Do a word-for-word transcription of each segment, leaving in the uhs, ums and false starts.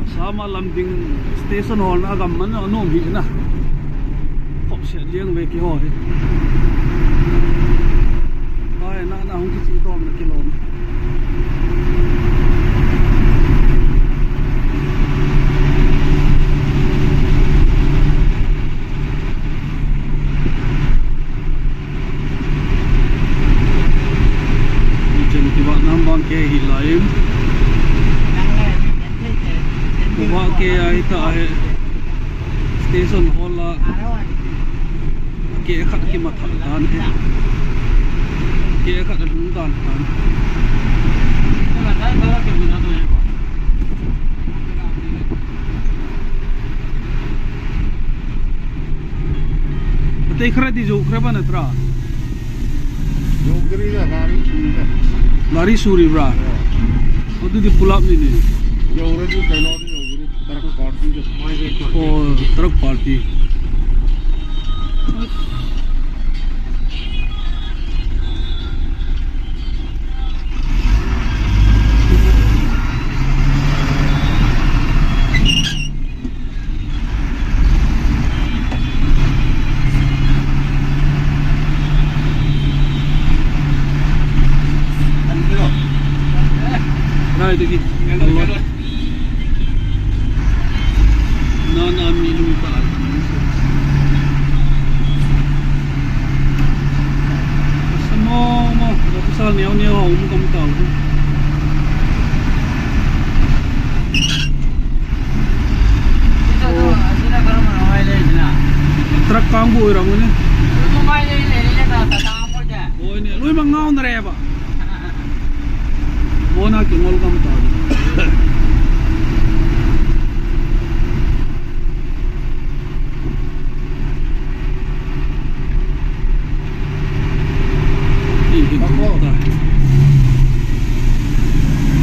Assam a lam ding station holna gam man anom hi na. Khop se liang ve keiho hi. Bai na na hung kichi tom na kilom. Chen kiva nam bang ke hi lai. Kuva ke ai ta he. Station hol a. Ke khat kimathah dan he. Ke khat lhung dan tan. Atei khara di jo khara ba natra. Yogri da gari suri da. Gari suri bra. Yeah. Adu di pulap ni ni. Yogri di kailo di yogri. Truck party da. Oh, truck party. Rai degi. Nana mi lung ta. Samo mo, da pasal neo neo hung kam ta. Truck kang bu ira mo ne. Oi ne, lui ma ngau na re ba. Bona kingol kam ta. Ih, ih, ih, ta.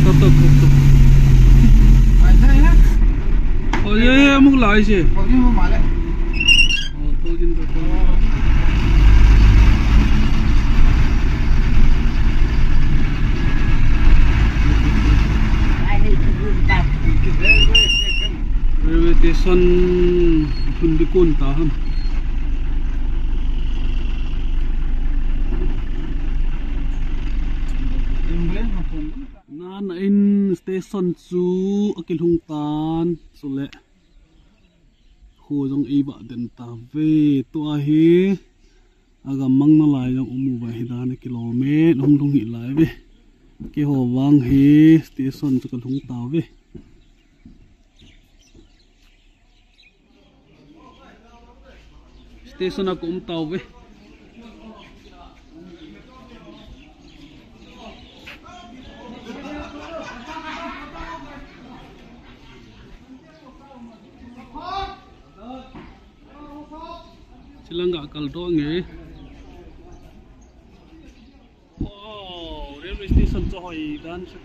Ta, ta, ta, ta. Oh, ye, ye, amuk lai se. Oh, thousand ka, thousand. Railway station hun bikun ta ham. Nana in station chu akilhung tan, chule. Kho jong eiva den tave, tua hi, agam mang nalai jong um uva hi dan a kilometer hung lhung hi lai ve. Keiho vang hi station chu kalhung tave. Station a ka um tauve. Chilanga kal doh nge. Wow, railway station chu hoi dan chu.